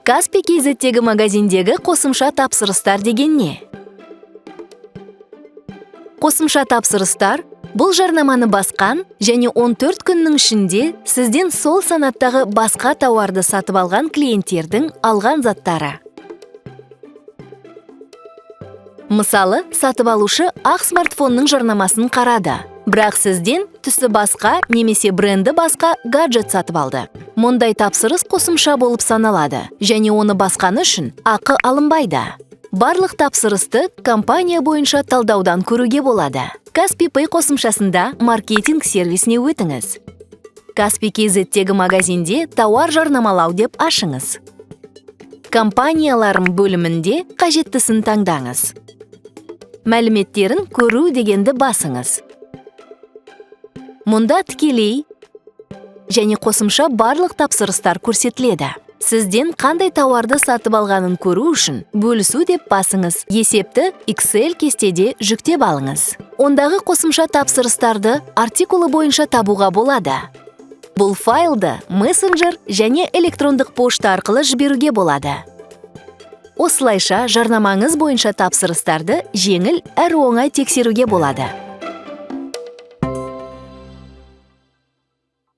Kaspi KZ-тегі магазиндегі қосымша тапсырыстар деген не? Қосымша тапсырыстар – бұл жарнаманы басқан және 14 күннің ішінде сізден сол санаттағы басқа тауарды сатып алған клиенттердің алған заттары. Мысалы, сатып алушы ақ смартфонның жарнамасын қарады, бірақ сізден түсі басқа немесе бренді басқа гаджет сатып алды. Мұндай тапсырыс қосымша болып саналады және оны басқаны үшін ақы алынбайды. Барлық тапсырысты компания бойынша талдаудан көруге болады. Kaspi Pay қосымшасында маркетинг сервисіне өтіңіз. Kaspi KZ-тегі магазинде тауар жарнамалау деп ашыңыз. Компанияларым бөлімінде қажеттісін таңдаңыз. Мәліметтерін көру дегенді басыңыз. Мұнда тікелей және қосымша барлық тапсырыстар көрсетіледі. Сізден қандай тауарды сатып алғанын көру үшін бөлісу деп басыңыз. Есепті Excel кестеде жүктеп алыңыз. Ондағы қосымша тапсырыстарды артикулы бойынша табуға болады. Бұл файлды мессенджер және электрондық пошта арқылы жіберуге болады. Осылайша жарнамаңыз бойынша тапсырыстарды жеңіл әрі оңай тексеруге болады.